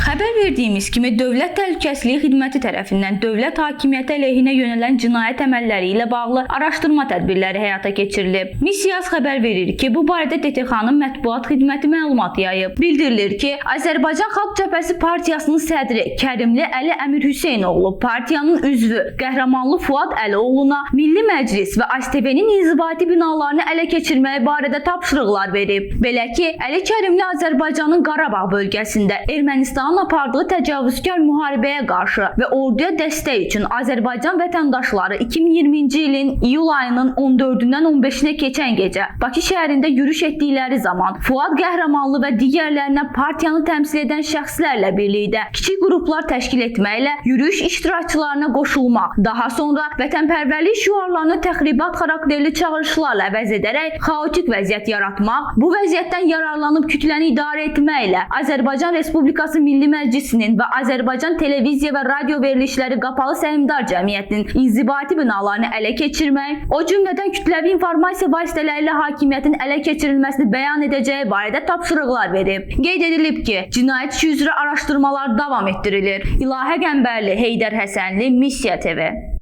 Xəbər verdiyimiz kimi Dövlət Təhlükəsizliyi Xidməti tərəfindən dövlət hakimiyyəti əleyhinə yönələn cinayət əməlləri ilə bağlı araşdırma tədbirləri həyata keçirilib. Missiya xəbər verir ki, bu barədə DTX-nın mətbuat xidməti məlumat yayıb. Bildirilir ki, Azərbaycan Xalq Cəbhəsi Partiyasının sədri Kərimli Əli Əmirhüseynoğlu, partiyanın üzvü Qəhrəmanlı Fuad Əlioğluna Milli Məclis və ASTV-nin inzibati binalarını ələ keçirməyi barədə tapşırıqlar verib. Belə ki, Əli Kərimli Azərbaycanın Qarabağ bölgəsində Ermənistanın apardığı təcavüzkar müharibəyə qarşı və orduya dəstək üçün Azərbaycan vətəndaşları 2020-ci ilin iyul ayının 14-dən 15-nə keçən gecə Bakı şəhərində yürüş etdikləri zaman Fuad Qəhrəmanlı və digərlərinə partiyanı təmsil edən şəxslərlə birlikdə kiçik qruplar təşkil etməklə yürüyüş iştirakçılarına qoşulmaq, daha sonra vətənpərvərlik şüarlarını təxribat xarakterli çağırışlarla əvəz edərək xaotik vəziyyət yaratmaq, bu vəziyyətdən yararlanıb kütləni idarə etməklə Azərbaycan Respublikası Milli Məclisinin və Azərbaycan Televiziya və Radio Verilişləri Qapalı Səhmdar Cəmiyyətinin inzibati binalarını ələ keçirmək, o cümlədən kütləvi informasiya vasitələri ilə hakimiyyətin ələ keçirilməsini bəyan edəcəyi barədə tapşırıqlar verib. Qeyd edilib ki, cinayət işi üzrə araşdırmalar davam etdirilir. İlahə Qəmbərli, Heydər Həsənli, Missiya TV.